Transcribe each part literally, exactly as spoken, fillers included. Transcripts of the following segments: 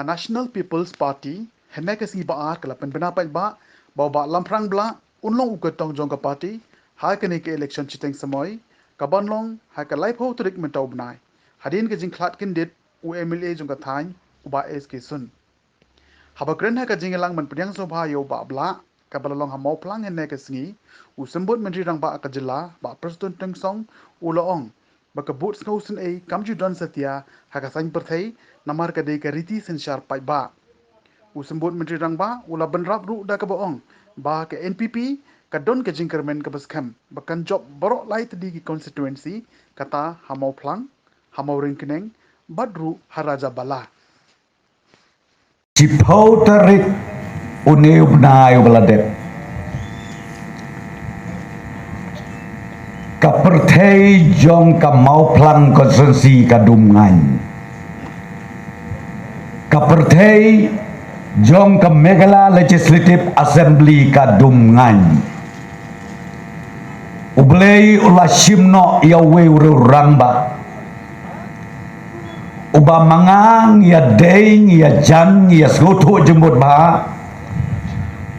National People's Party hynne ka sngi Ba-ar ka la pynbna paidbah ba u Bah Lamphrang Blah un long u kyrtong jong ka party ha kane ka election shiteng samoi kaban long ha ka laiphew tarik mynta u bnai, hadien ka jingkhlad kyndit u MLA jong ka thaiñ, u Bah S K Sun. Haba kren ha ka jingïalang ban pdiang sngewbha ïa u Bah Blah kaba la long ha Mawphlang hynne ka sngi, u Symbud Myntri Rangbah ka jylla, Bah Prestone Tynsong, u la ong ba ka bud sngewsynei kam ju don satia ha ka saiñ pyrthei namar ka dei ka riti synshar paidbah. U Symbud Myntri Rangbah u la bynrap ruh da kaba ong ba ka NPP ka don ka jingkyrmen kaba skhem ba kan jop baroh lai tylli ki constituency, kata ha Mawphlang, ha Mawryngkneng bad ruh ha Rajabala. Shiphew tarik une u bnai uba la dep, ka pyrthei jong ka Mawphlang constituency ka dum ngaiñ. Ka pyrthei jong ka Meghalaya Legislative Assembly ka dum ngaiñ. U Blei u la shim noh ïa uwei u rangbah uba ma nga ngi ïadei, ngi ïajan, ngi ïasngewthuh jingmut bha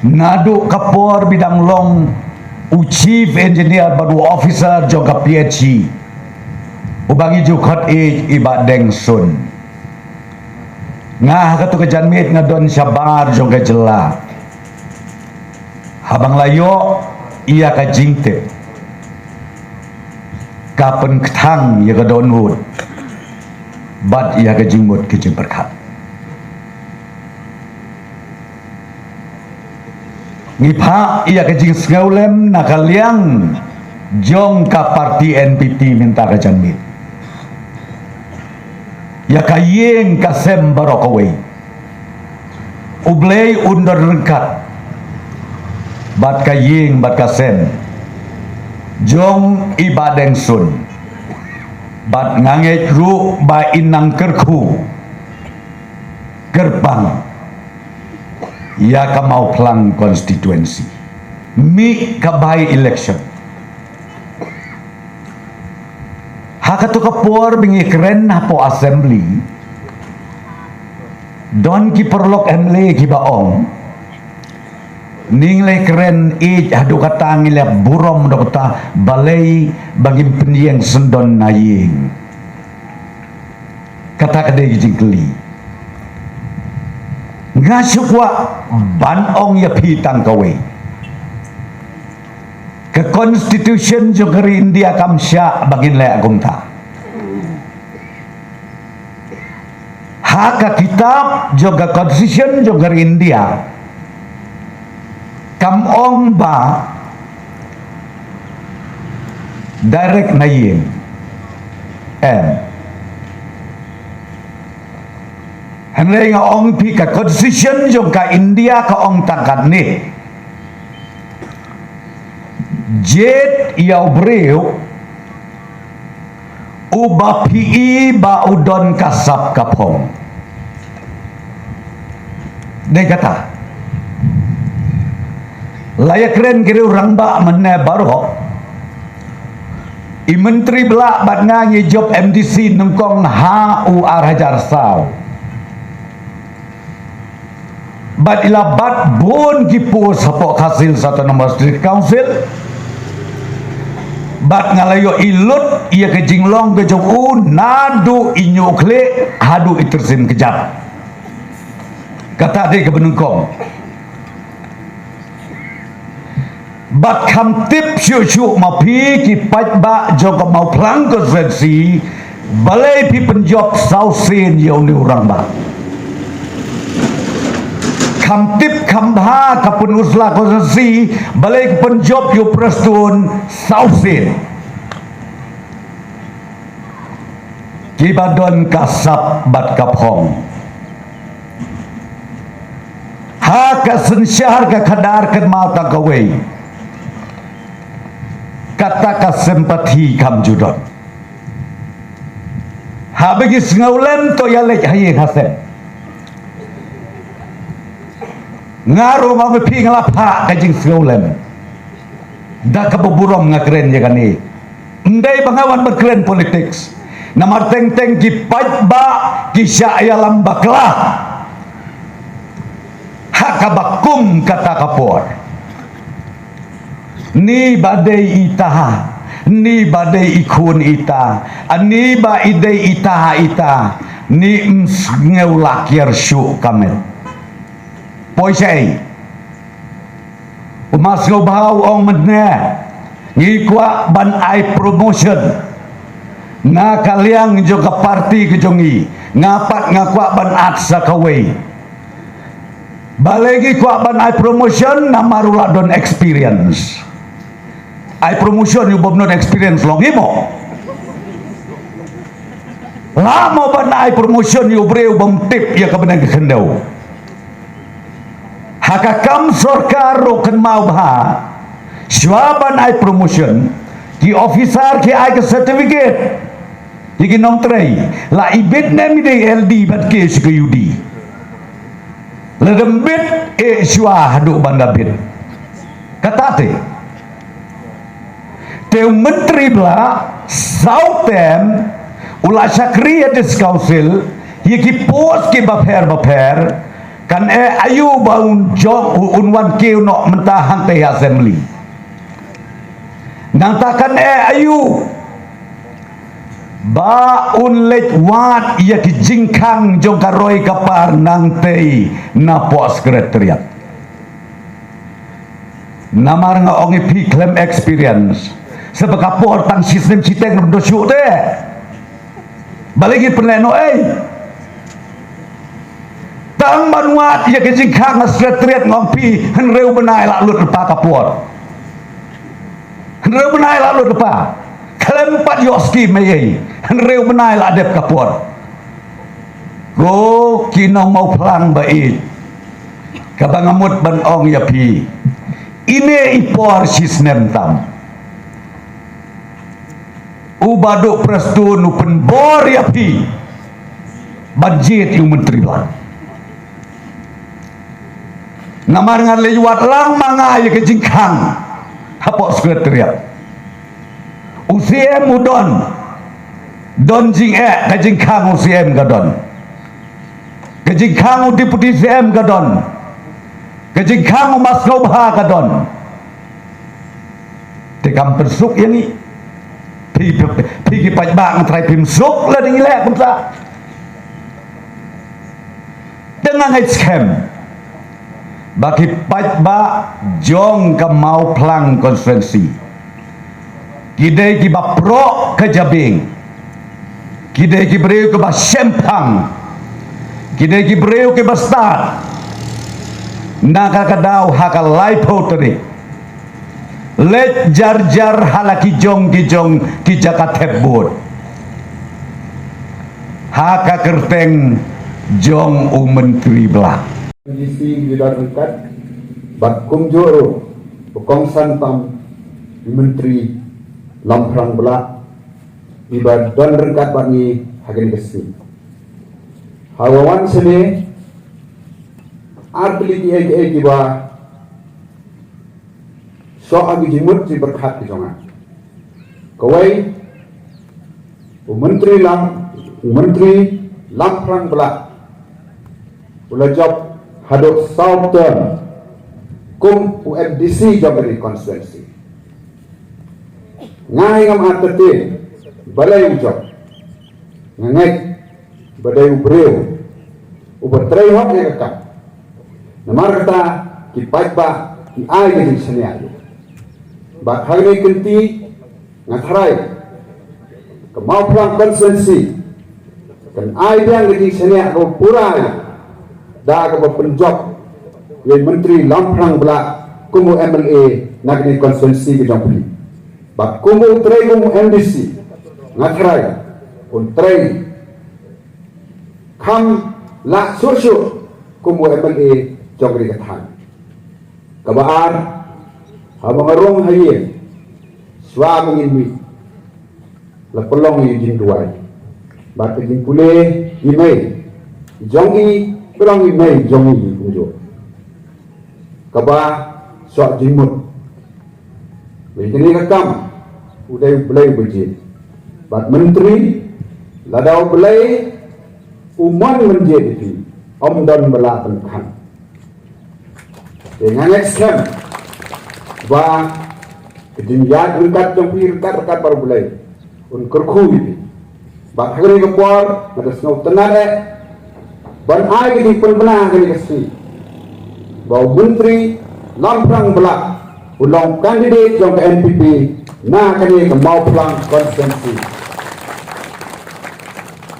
naduh ka por ba i dang long u chief engineer bad u officer jong ka PHE, uba ngi ju khot ïa i Bah Deng Sun. Nga ha kato ka janmiet nga don shabar jong ka jylla. Haba nga la ïoh ïa ka jingtip, ka pynkthang ïa ka dohnud bad ïa ka jingmut ka jingpyrkhat. Ngi phah ïa ka jingsngewlem na ka liang jong ka parti NPP mynta ka janmiet. Ïa ka ïing ka sem baroh kawei, U Blei un don ryngkat bad ka ïing bad ka sem jong i Bah Deng Sun. Bad nga ngeit ruh ba in nang kyrkhu kyrpang ïa ka Mawphlang constituency. Mih ka by election, ha kato ka por ba ngi kren hapoh assembly, don ki paralok MLA kiba ong, ngi la kren ïeit haduh katta, ngi la burom haduh katta, balei ba ngim pynïeng syndon na ïing? Kata ka dei ka jingkylli. Nga shu kwah ban ong ïa phi tang kawei. Ka constitution jong ka ri India kam shah ba ngin leh kumta. Ha ka kitab jong ka constitution jong ka ri India kam ong ba direct na ïing. Em. Hynrei nga ong phi, ka constitution jong ka India ka ong tang katne. Jied ïa u briew uba phi i ba u don ka sap ka phong. Dei kata. La ïa kren ki riew rangbah mynne baroh. I Myntri ba lah bad nga ngi jop MDC nyngkong ha u ar hajar saw. Bad i la bat bun ki post hapoh Khasi Hills Autonomous District Council. Bad nga la ïohi lut ïa ka jinglong ka jong u naduh i ñiuh khlieh haduh i tyrsim kjat. Kata dei kaba nyngkong. Bad kham tip shuh shuh ma phi ki paidbah jong ka Mawphlang constituency, balei phi pynjop saw sien ïa une u rangbah. Kham tip kham bha ka Pynursla constituency, balei ka pynjop ïa u Prestone saw sien. Kiba don ka sap bad ka phong. Ha ka synshar ka khadar kynmaw tang kawei. Kata ka sympathy kam ju don. Haba ki sngewlem to ïa leit ha ïing ha sem. Nga ruh ma phi nga la phah ka jingsngewlem. Da kaba burom nga kren ïa kane. Ym dei ba nga wan ban kren politics. Namar teng teng ki paidbah ki shah ïalam bakla. Kaba kum kata ka por, ni ba dei ita, ni ba dei i khun ita, ani ba i dei ita ita, ni ym sngew la kiar shuh ka met. Poi shaei? U Mas Sngewbha u ong mynne, ngi kwah ban ai promotion. Na ka liang jong ka party ka jong ngi, nga pat nga kwah ban at sa kawei. Balei ngi kwah ban ai promotion? Namar u la don experience. Ai promotion ïa u bym don experience long imo. La mo ban ai promotion ïa u briew bym tip ïa ka bneng ka khyndew. Ha ka kam sorkar ruh kynmaw bha, shuwa ban ai promotion, ki officer ki ai ka certificate ïa ki nongtrei, la i bit ne em i dei L D bad ki shu ka U D. Lada ym bit, eh, shuwa haduh ban da bit. Kata te. Te u Myntri Blah, saw term u la shakri ha District Council, ïa ki post kiba pher ba pher, kan eh aïu ba un jong, un wan kiew noh mynta hangtei ha Assembly. Nangta kan eh aïu ba un leit wad ïa ki jingkhang jong ka roi ka par nangtei napoh Secretariat. Namar nga ong ïa phi khlem experience. Sa ba ka por tang shi snem shiteng ruh ym doh shuh te. Balei ngin pynlehnohei? Tang ban wad ïa ka jingkhang ha Secretariat, nga ong ïa phi, hynriew bnai la lut lypa ka por. Hynriew bnai la lut lypa. Khlem pat ïoh skim ei ei, hynriew bnai la dep ka por. Ko ki nong Mawphlang ba ïeit, kaba nga mut ban ong ïa phi, ine i por shi snem tam, u Bah Duh Prestone u pynbor ïa phi ban jied ïa u Myntri Blah. Namar ngan leit wad lang ma nga ïa ka jingkhang hapoh Secretariat. U C M u don, don jingeh, ka jingkhang u C M ka don, ka jingkhang u Deputy C M ka don, ka jingkhang u Mas Sngewbha ka don. Te kam pynsuk ïa ngi. Phi, phi, phi ki paidbah, nga tharai phim suk lada ngi leh kumta. Te nga ngeit skhem ba ki paidbah jong ka Mawphlang constituency ki dei kiba proh ka jabieng, ki dei ki briew kiba shemphang, ki dei ki briew kiba stad. Na kata ka daw ha ka laiphew tarik, leit jar jar ha la ki jong ki jong ki jaka thep vote ha ka kyrteng jong u Myntri Blah. Di si di don ryngkat bad kumjuh ruh u kongsan tam u Myntri Lamphrang Blah, iba don ryngkat bad ngi ha kane ka sngi. Haba wan shane, ar tylli kiei kiei kiba shoh ha ki jingmut jingpyrkhat ki jong nga. Kawei, u Myntri Lam, u Myntri Lamphrang Blah u la jop haduh saw term kum u M D C jong kane ka constituency. Nga hi ngam entertain balei u jop. Nga ngeit ba dei u briew uba trei hok ïa ka kam. Namar kata ki paidbah ki ai ka jingshaniah ïa u. Bad ha kane ka kynti nga tharai ka Mawphlang constituency kan ai biang ka jingshaniah kaba pura ïa u da kaba pynjop ïa u Myntri Lamphrang Blah kum u M L A na kane ka constituency ka jong phi. Bad kum u trei kum u M D C, nga tharai un trei kham lah shuh shuh kum u M L A jong kane ka thaiñ. Kaba ar, haba nga rung ha ïing, shuwa ba ngin mih, la pynlong ïa u jingduwai. Bad ka jingpule i mei jong i, pynlong i mei jong i kumjuh. Kaba shoh jingmut. Ba ïa kane ka kam u dei U Blei uba jied. Bad Myntri, lada U Blei u mon mynjied ïa phi, ym don ba lah pynkhang. Te nga ngeit skhem ba ka jingïaid ryngkat jong phi ryngkat ryngkat bad U Blei un kyrkhu ïa phi. Bad ha kane ka por nga da sngewtynnad eh ban ai ka jingpynbna ha kane ka sngi ba u Myntri Lamphrang Bylah u long candidate jong ka N P P na kane ka Mawphlang constituency.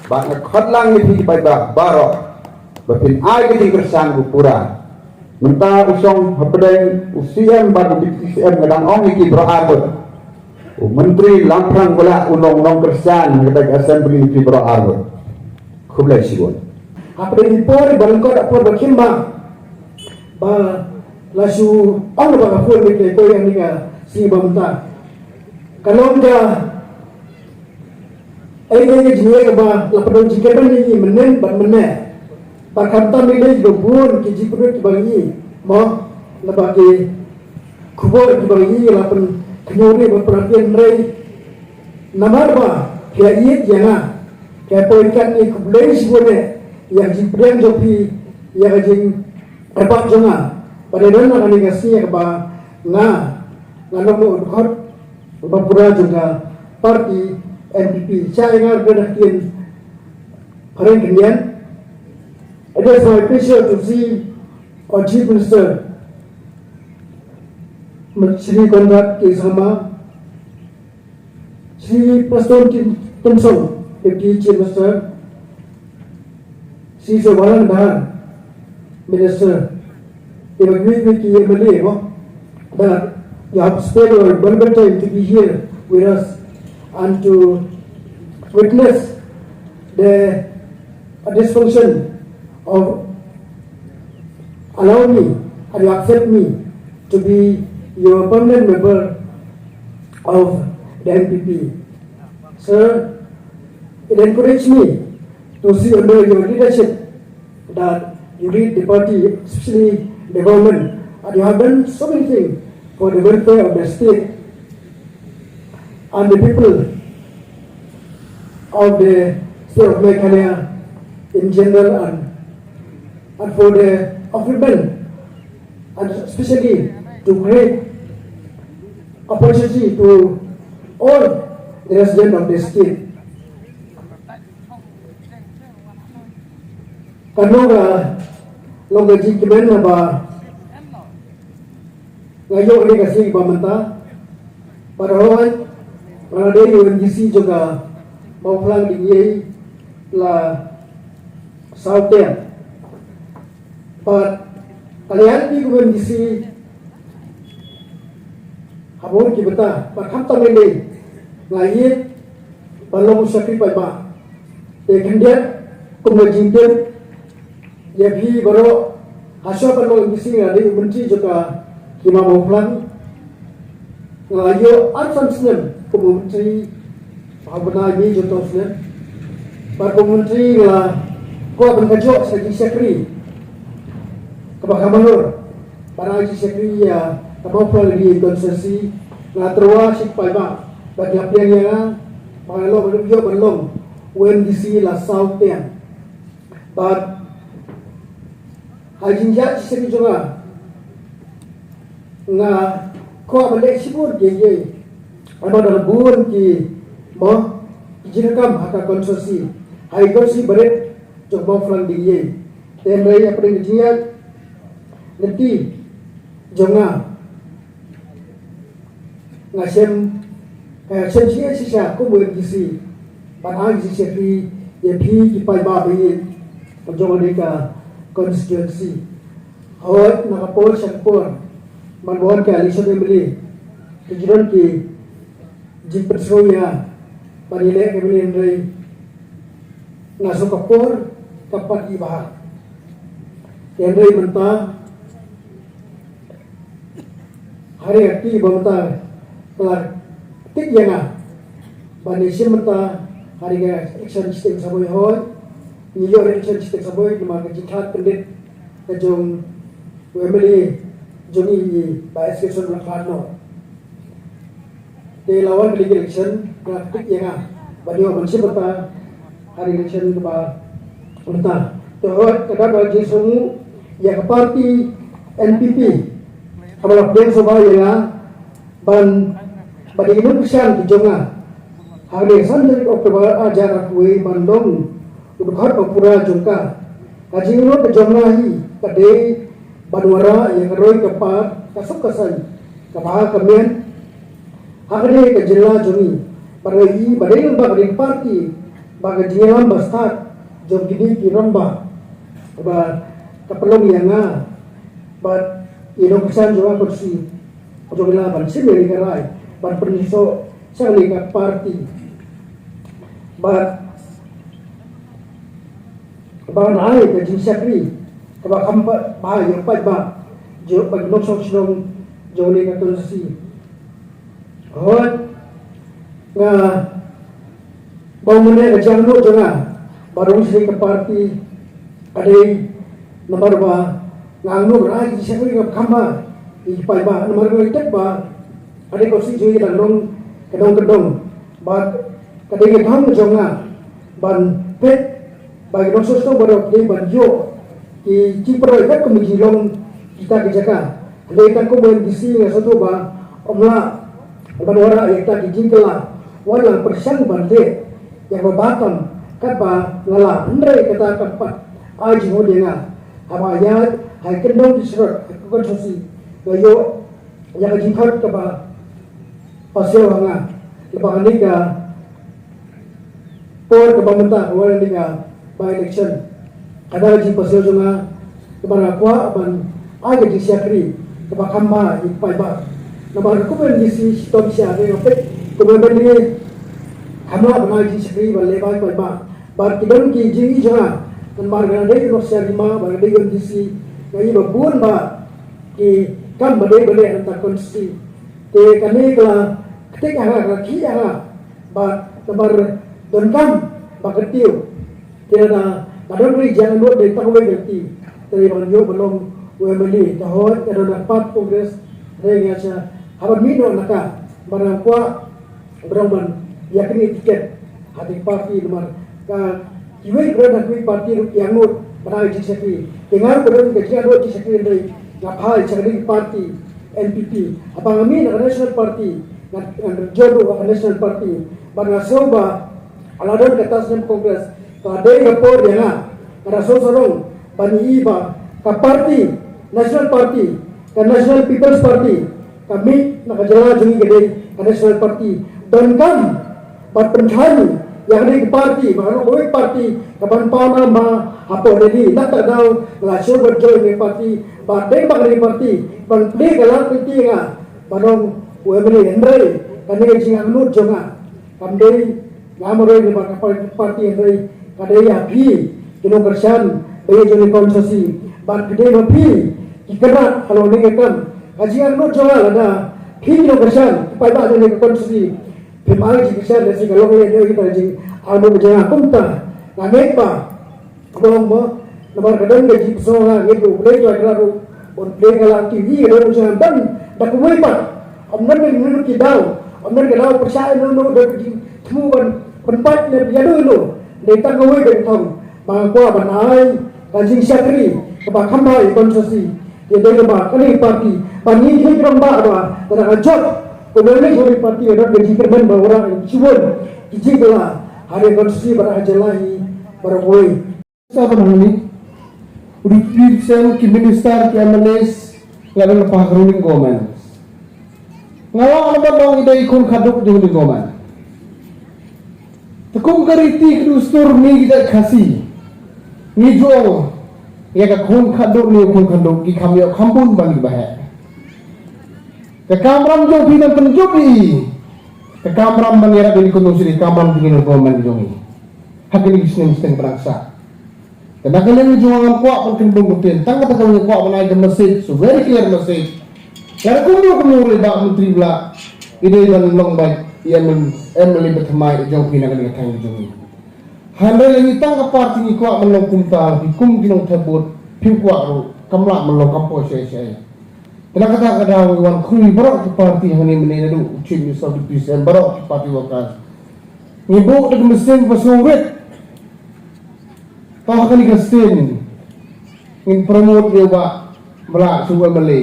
Bad nga khot lang ïa phi paidbah baroh ba phin ai ka jingkyrshan ba pura. Mynta u shong hapdeng u C M bad u Deputy C M, nga dang ong ïa ki baroh arngut. U Myntri Lamphrang Bylah u long nongkyrshan ha ka assembly ïa ki baroh arngut. Khublei shibun. Hapdeng i por ba lyngkot, i por ba khim bha ba la shu ong ba ka phone ba ki poi ïa kane ka sngi ba mynta. Ka long ka Ei, ei, ei, jingeh kaba la pyndonkam jingkyrmen ïa ngi mynnin bad mynne. Bad khamtam lei lei kiba bun ki jingpyndonkam kiba ngi, mo, naba ki khubor kiba ngi la pynkhynñiuh ri bad pynapdeng, hynrei namar ba phi ïeit ïa nga, phi poi katne, khublei shibun eh ïa ka jingpdiang jong phi ïa ka jingkyrpad jong nga. Bad ïa don na kane ka sngi kaba nga, nga long u dkhot ba pura jong ka party N P P. Sha ïa nga ruh da ka ktien phareng khyndiat. It is my pleasure to see our Chief Minister, Shri Conrad K Sangma, Shri Prestone Tynsong, Deputy Chief Minister, Shri Surbalang Dhar, Minister, evacuate with the M L A, no? That you have spared your valuable time to be here with us and to witness the dysfunction of allow me and you accept me to be your permanent member of the N P P. Sir, it encouraged me to see under your leadership that you lead the party, especially the government, and you have done so many things for the welfare of the state and the people of the state of Meghalaya in general and, and for the upliftment and especially to create opportunity to all the residents of the state. Kano ka long ka jingkmen ba nga ïoh ïa ka sngi ba mynta. Bad hooid, nga la dei u M D C jong ka Mawphlang Diengïei la saw term. Bad ka la ïaid kum u M D C ha bun ki bynta, bad khamtam lei lei nga ïeit ban long u shakri paidbah. Te khyndiat kum ka jingtip ïa phi baroh, hashwa ban long M D C nga dei u myntri jong ka Hima Mawphlang. Nga la ïoh arphew san snem kum u myntri, ha u bnai May jong u snem. Bad kum u myntri nga la kwah ban ka jong ka jingshakri kaba kham halor. Bad nga jingshakri ïa ka Mawphlang Diengïei constituency, nga tyrwa shi paidbah ba ki la pdiang ïa nga ba nga la long, ïoh ban long u M D C la saw term. Bad ha ka jingïaid jingshakri jong nga, nga kwah ban leh shibun kiei kiei. Namar don bun ki, mo, ki jingdonkam ha ka constituency, ha ka constituency barit jong Mawphlang Diengïei. Te hynrei hapdeng ka jingïaid lynti jong nga, nga shem, nga shem shisha shisha kum u M D C ban ai jingshakri ïa phi ki paidbah ba ïeit jong kane ka constituency. Hooid, na ka por sha ka por, man ba wan ka election M L A, ki don ki jingpynsngew ïa nga ban ïaleh ka M L A, hynrei nga sngew ka por ka pat ïa bha. Hynrei mynta ha ri ka kti ba mynta ka la tik ïa nga ban ïashim mynta ha ri ka election shiteng saboi. Hooid, ngi ïoh election shiteng saboi namar ka jingkhlad kyndit ka jong u M L A jong ngi, i Bah S K Sohn, la khlad noh. Te la wan ka election, ka la tik ïa nga ban ïoh ban shim bynta ha election kaba mynta. Te hooid, ka don ba jingsngewnguh ïa ka party N P P, haba la pdiang sngewbha ïa nga ban, ba dei ki nongkyrshan ki jong nga ha kane ka san tarik October ar hajar arphew wei ban long u dkhot ba pura jong ka. Ka jingangnud ka jong nga hi ka dei ban wanrah ïa ka roi ka par, ka suk ka saiñ, ka bha ka mian ha kane ka jylla jong ngi. Bad nga ïohi ba dei lyngba kane ka party ba ka jingïalam ba stad jong kine ki rangbah ba ka pynlong ïa nga bad ïa ki nongkyrshan jong ka constituency jong nga ban shim ïa kane ka rai ban pynïasoh sha kane ka party. Bad ba ngan ai ka jingshakri kaba kham bha ïa u paidbah jong, ba ki nongshong shnong jong kane ka constituency. Hooid, nga, ba u mynne ka jingangnud jong nga ban rung sha ka party ka dei namar ba nga angnud ban ai ka jingshakri kaba kham bha ïa ki paidbah, namar ba ngi tip ba ka dei ka constituency jong ngi ka dang long ka dong ka dong. Bad ka dei ka kam jong nga ban peit ba ki nongshong shnong baroh ki dei ban ïoh ki jingpynroi kat kum ki jinglong kita ki jaka. Hynrei tang kum u M D C nga sngewthuh ba ym lah ban wanrah ïa kita ki jingkylla, wat la pyrshang ban leh ïa kaba bha tam katba nga lah, hynrei kata kam pat ai jingmut ïa nga. Haba ïaid ha ki kyndong ki surok ha ka constituency nga ïoh ïa ka jingthot kaba pasiaw ha nga lyngba kane ka por kaba mynta, ka wan kane ka by election. Ka dei ka jingpasiaw jong nga kaba nga kwah ban ai ka jingshakri kaba kham bha ïa ki paidbah. Namar kum u M D C shitom shisha nga peit kum u M L A kham lah ban ai jingshakri ban leh bha ïa ki paidbah. Bad ki don ki jingïohi jong nga namar nga dei u nongshisha hima bad nga dei u M D C, nga ïohi ba bun bah ki kam ba dei ban leh ha kata ka constituency. Te kane ka la ktik ha nga, ka la khih ha nga. Bad namar donkam ba ka tiew. Te lada ka don ka jingangnud dei tang kawei ka lynti, te dei ban ïoh ban long u M L A. Te hooid, ka don ka party Congress, hynrei nga sha haba mih noh na ka, ba nga kwah ba dang ban ïa kane ka tiket ha ka party namar ka kiwei ki don ha kiwei ki party ruh ki angnud ban ai jingshakri. Te nga ruh ka don ka jingangnud jingshakri, hynrei nga phai sha kane ka party N P P. Haba nga mih na ka National Party, nga, nga jot ruh ha ka National Party. Bad nga sngew ba la don kata snem Congress, ka dei ka por ïa nga, nga da sngewsarong ban ïohi ba ka party, National Party, ka National People's Party, ka mih na ka jylla jong ngi ka dei ka National Party. Donkam bad pynkheiñ ïa kane ka party ba ka long kawei ka party kaban paw nam bha hapoh Delhi. Na kata ka daw nga la shu bad join kane ka party, bad dei ba kane ka party ban plie ka lad ka lynti ïa nga ban long u M L A, hynrei kane ka jingangnud jong nga kam dei, nga marwei namar ka party, hynrei ka dei ïa phi ki nongkyrshan ba ïeit jong kane ka constituency. Bad ka dei ma phi ki kynrad halor kane ka kam. Ka jingangnud jong nga lada phi ki nongkyrshan, ki paidbah jong kane ka constituency, phim ai jingkyrshan, lehse ka long lehse kita ka jingangnud jong nga. Kumta nga ngeit ba ka long mo, namar ka don ka jingpynshong ha nga, ngeit ba U Blei u Trai Kynrad ruh un plie ka lad ka lynti ïa ka dohnud jong nga. Ban da kawei pat, ym don ka, ym don ka daw, ym don ka daw pyrshah ïano ïano, da ka jingthmu ban pynpait ne ïano ïano. Dei tang kawei ka jingthmu ba nga kwah ban ai ka jingshakri kaba kham bha ïa ka constituency. Ïa dei ba kane ka party, ba ngi ki rangbah ba lada ka jop ka dohnud jong ka party, ka don ka jingkyrmen ba wanrah ka jingkylla ha ka constituency bad ha ka jylla hi baroh kawei. Sa ba hangne u dei u Deputy C M, ki minister, ki M L As, la dang lypa ha ka ruling government. Nga ong, namar ba ngi dei khun khadduh jong ka ruling government. Te kum ka riti ka dustur ngi ki jait Khasi, ngi ju ong ïa ka khun khadduh ne u khun khadduh, ki kham ïoh kham bun ba ngi ba heh. Ka kamram jong phi nang pynjop ïa i, ka kamram ban ïarap ïa kine ki nongshakri, kamram jong kine ki government jong ngi ha kine ki snem snem ba nang sah. Te na ka liang jong nga ngam kwah ban kynbun kyntien, tang kata ka kwah ban ai ka message, very clear message. Lada kumno kumno ruh i Bah Myntri Blah i dei ban long beit i M L A, M L A ba thymmai jong phi na kane ka thaiñ jong ngi. Hynrei lada ngi tang ka party ngi kwah ban long kumta, phi kum ki nongthep vote phim kwah ruh, kam lah ban long, kam poi shaei shaei. Te na kata ka daw ngi wan khuid baroh ki party hangne mynne, naduh u Chief Minister, Deputy C M, baroh ki party workers. Ngi buh da ka mynsiem ba sngewrit. To ha kane ka sien ngin promote ïa u Bah Mlah shu M L A.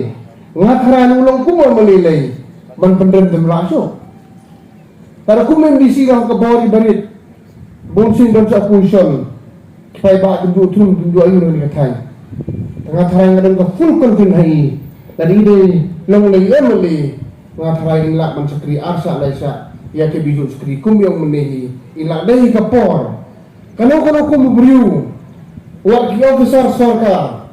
Nga tharai u long kum M L A lei ban pynrem te mlah shu. Tara kum M D C ka bor i barit. Bun sien ban sa opposition. Ki paidbah kim ju thum kim ju ayu na kane ka thaiñ. Te nga tharai nga don ka full confidence ha i. Lada i dei long lei M L A, nga tharai in lah ban shakri ar shah lai shah. Ïa kiba ju shakri kum ïa u mynne hi. I lah dei ka por. Kano kano kum u briew, wat ki officer sorkar,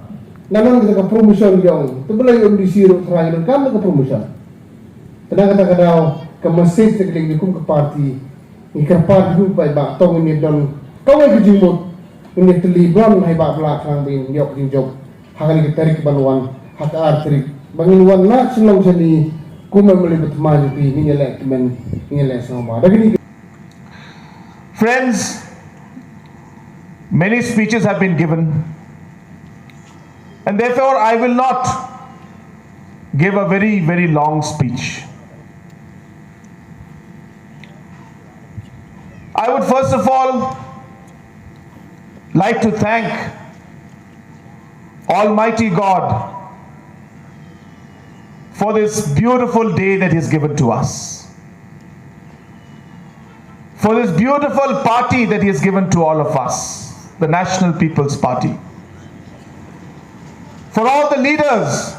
naduh kita ka promotion jong, te balei M D C ruh tharai ruh kam da ka promotion. Te na kata ka daw, ka message te ka dei kum ka party, ngi kyrpad ïa u paidbah, to ngin ïa don kawei ka jingmut, ngin ïa tylli bun ha i Bah Blah Khang ba ngin ïoh jingjop ha kane ka tarik ban wan, ha ka ar tarik ba ngin wan na Shillong shane, kum M L A ba thymmai jong phi, ngin ïa leh kmen, ngin ïa leh sngewbha. Da kine Friends, many speeches have been given, and therefore I will not give a very, very long speech. I would first of all like to thank Almighty God for this beautiful day that He has given to us, for this beautiful party that He has given to all of us, the National People's Party, for all the leaders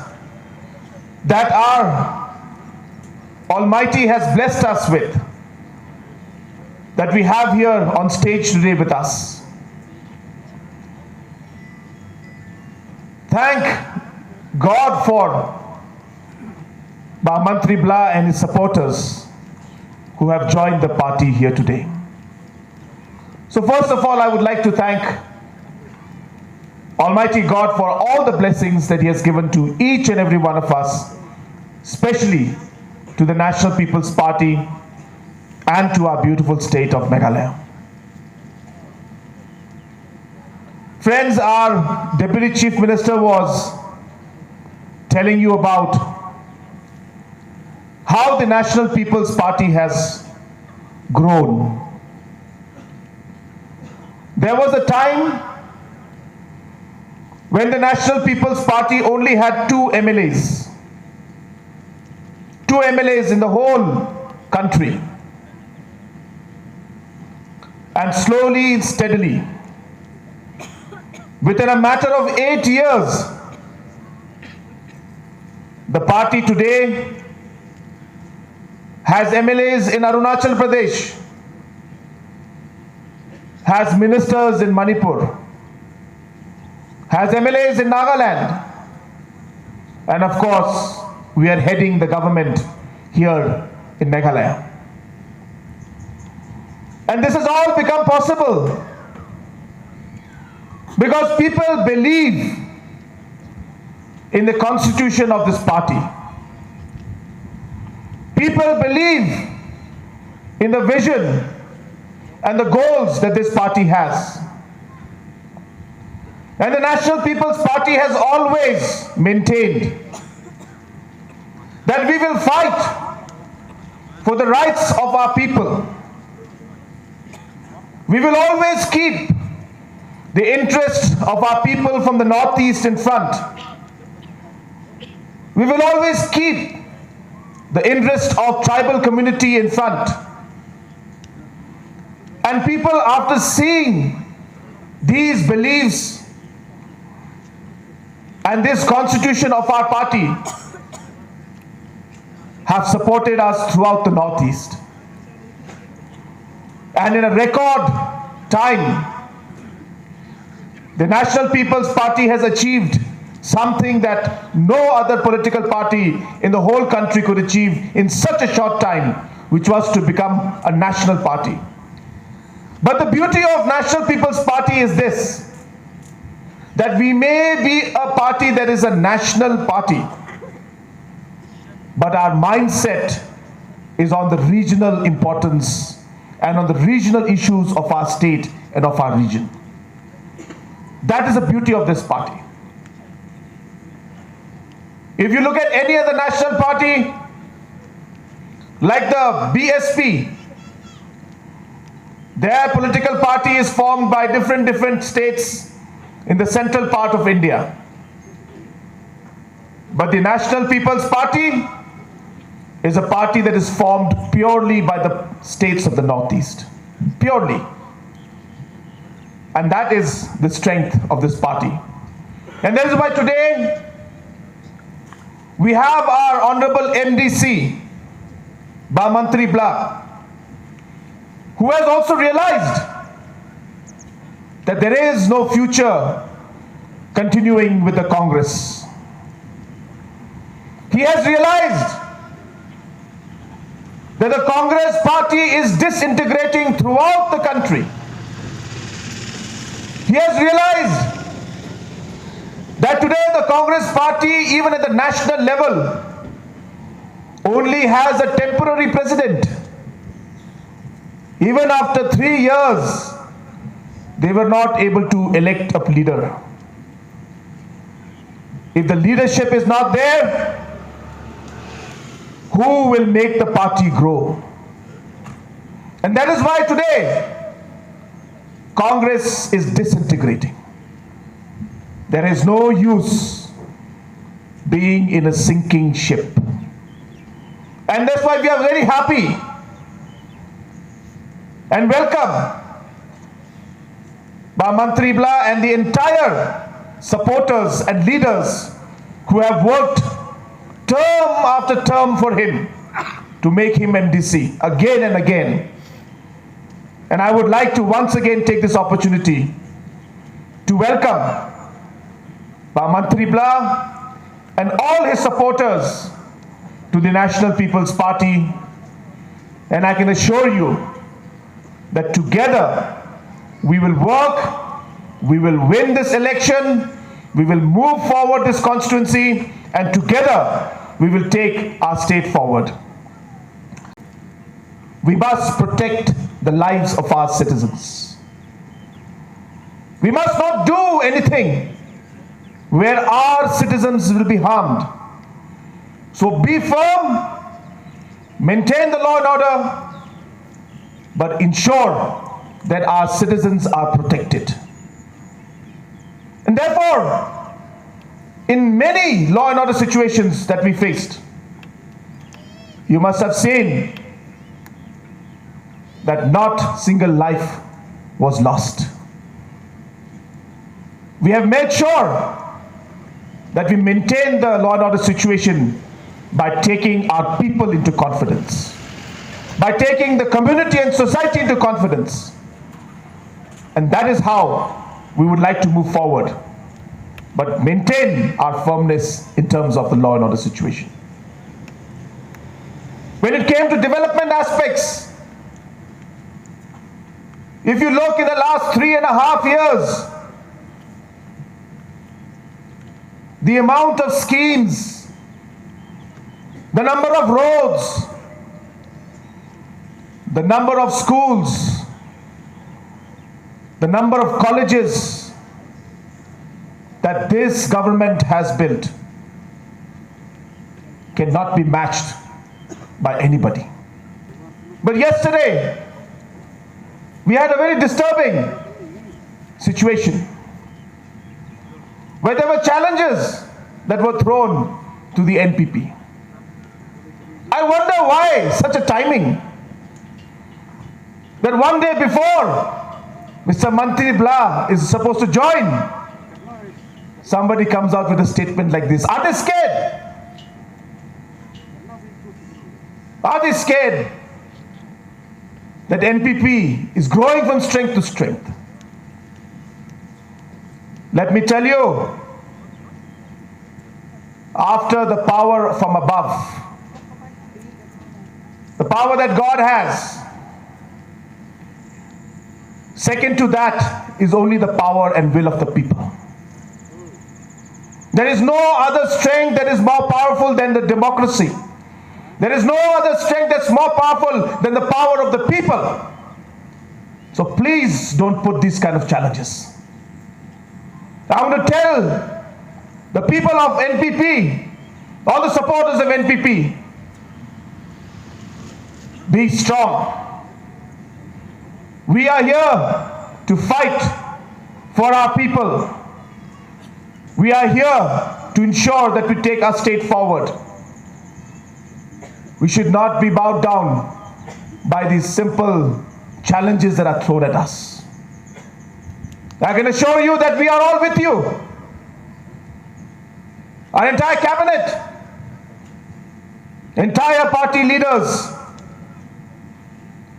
that our Almighty has blessed us with, that we have here on stage today with us. Thank God for Bah Mantri Blah and his supporters who have joined the party here today. So first of all, I would like to thank Almighty God for all the blessings that He has given to each and every one of us, especially to the National People's Party and to our beautiful state of Meghalaya. Friends, our Deputy Chief Minister was telling you about how the National People's Party has grown. There was a time when the National People's Party only had two M L As. Two M L As in the whole country. And slowly, steadily, within a matter of eight years, the party today has M L As in Arunachal Pradesh, has ministers in Manipur, has M L As in Nagaland, and of course, we are heading the government here in Meghalaya. And this has all become possible because people believe in the constitution of this party. People believe in the vision and the goals that this party has. And the National People's Party has always maintained that we will fight for the rights of our people. We will always keep the interests of our people from the Northeast in front. We will always keep the interest of tribal community in front. And people, after seeing these beliefs and this constitution of our party, have supported us throughout the Northeast. And in a record time, the National People's Party has achieved something that no other political party in the whole country could achieve in such a short time, which was to become a national party. But the beauty of National People's Party is this, that we may be a party that is a national party, but our mindset is on the regional importance and on the regional issues of our state and of our region. That is the beauty of this party. If you look at any other national party, like the B S P, their political party is formed by different, different states in the central part of India. But the National People's Party is a party that is formed purely by the states of the Northeast. Purely. And that is the strength of this party. And that is why today we have our Honorable M D C, Bah Mantri Blah, who has also realized that there is no future continuing with the Congress. He has realized that the Congress party is disintegrating throughout the country. He has realized that today the Congress party, even at the national level, only has a temporary president. Even after three years, they were not able to elect a leader. If the leadership is not there, who will make the party grow? And that is why today Congress is disintegrating. There is no use being in a sinking ship. And that's why we are very happy and welcome Bah Mantri Blah and the entire supporters and leaders who have worked term after term for him to make him M D C again and again. And I would like to once again take this opportunity to welcome Bah Mantri Blah and all his supporters to the National People's Party. And I can assure you that together we will work, we will win this election, we will move forward this constituency, and together we will take our state forward. We must protect the lives of our citizens. We must not do anything where our citizens will be harmed. So be firm, maintain the law and order, but ensure that our citizens are protected. And therefore, in many law and order situations that we faced, you must have seen that not single life was lost. We have made sure that we maintain the law and order situation by taking our people into confidence, by taking the community and society into confidence. And that is how we would like to move forward, but maintain our firmness in terms of the law and order situation. When it came to development aspects, if you look in the last three and a half years, the amount of schemes, the number of roads, the number of schools, the number of colleges that this government has built cannot be matched by anybody. But yesterday, we had a very disturbing situation where there were challenges that were thrown to the N P P. I wonder why such a timing that one day before Mister Mantri Blah is supposed to join, somebody comes out with a statement like this. Are they scared? Are they scared that N P P is growing from strength to strength? Let me tell you, after the power from above, the power that God has, second to that is only the power and will of the people. There is no other strength that is more powerful than the democracy. There is no other strength that's more powerful than the power of the people. So please don't put these kind of challenges. I want to tell the people of N P P, all the supporters of N P P, be strong. We are here to fight for our people. We are here to ensure that we take our state forward. We should not be bowed down by these simple challenges that are thrown at us. I can assure you that we are all with you. Our entire cabinet, entire party leaders,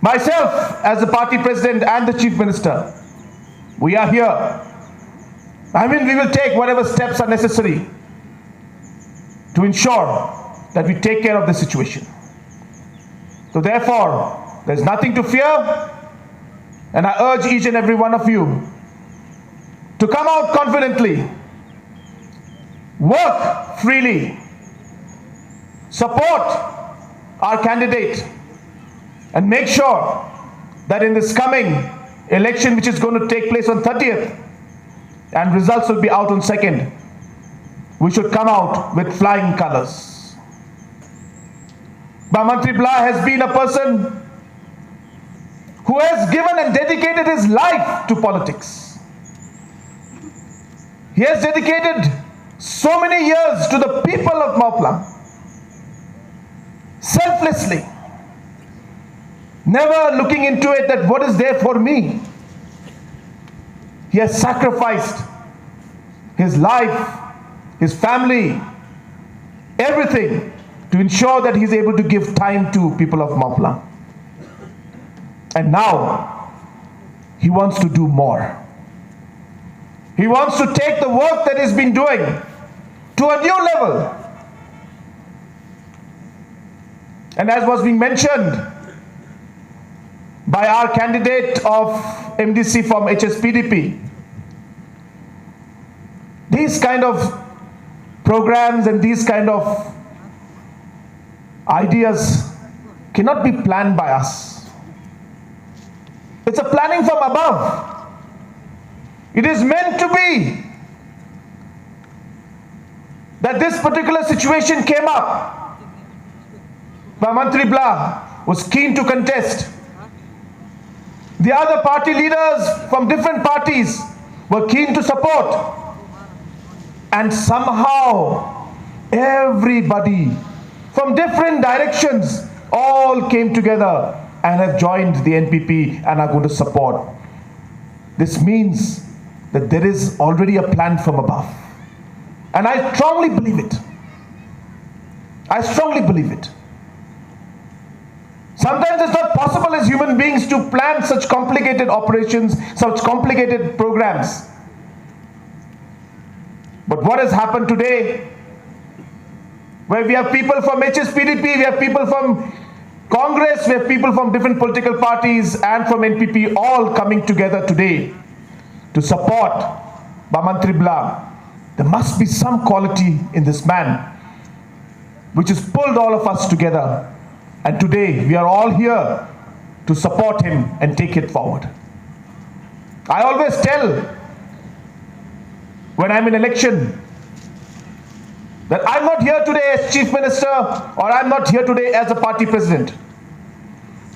myself as the party president and the chief minister, we are here. I mean, we will take whatever steps are necessary to ensure that we take care of the situation. So therefore, there's nothing to fear, and I urge each and every one of you to come out confidently, work freely, support our candidate, and make sure that in this coming election, which is going to take place on thirtieth, and results will be out on second, we should come out with flying colors. Bha Mantri Blah has been a person who has given and dedicated his life to politics. He has dedicated so many years to the people of Mawphlang, selflessly, never looking into it that what is there for me. He has sacrificed his life, his family, everything to ensure that he's able to give time to people of Mawphlang. And now, he wants to do more. He wants to take the work that he's been doing to a new level. And as was being mentioned by our candidate of M D C from H S P D P, these kind of programs and these kind of ideas cannot be planned by us. It's a planning from above. It is meant to be that this particular situation came up. Bha Mantri Blah was keen to contest. The other party leaders from different parties were keen to support. And somehow, everybody from different directions all came together and have joined the N P P and are going to support. This means that there is already a plan from above. And I strongly believe it. I strongly believe it. Sometimes it's not possible as human beings to plan such complicated operations, such complicated programs. But what has happened today, where we have people from H S P D P, we have people from Congress, we have people from different political parties and from N P P all coming together today to support Bha Mantri Blah. There must be some quality in this man which has pulled all of us together. And today, we are all here to support him and take it forward. I always tell when I'm in election that I'm not here today as chief minister or I'm not here today as a party president.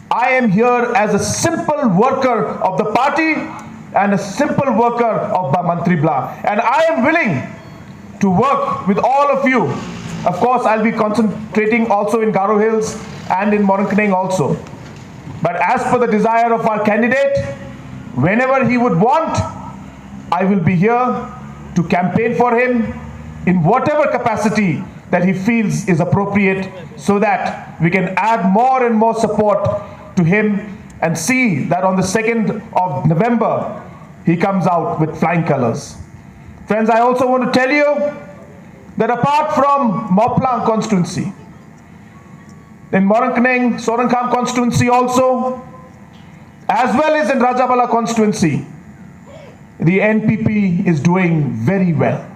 I am here as a simple worker of the party and a simple worker of Bha Mantri Blah. And I am willing to work with all of you. Of course, I'll be concentrating also in Garo Hills and in Mawryngkneng also. But as per the desire of our candidate, whenever he would want, I will be here to campaign for him in whatever capacity that he feels is appropriate, so that we can add more and more support to him and see that on the second of November, he comes out with flying colors. Friends, I also want to tell you that apart from Mawphlang constituency, in Mawryngkneng, Sorankham constituency also, as well as in Rajabala constituency, the N P P is doing very well.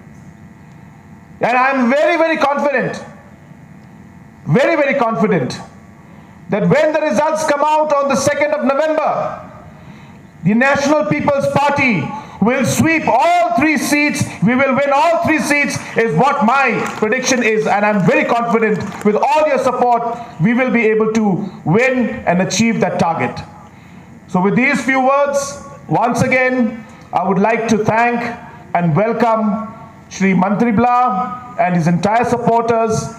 And I'm very, very confident, very, very confident that when the results come out on the second of November, the National People's Party will sweep all three seats. We will win all three seats, is what my prediction is. And I'm very confident with all your support, we will be able to win and achieve that target. So, with these few words, once again, I would like to thank and welcome Shri Mantri Bla and his entire supporters,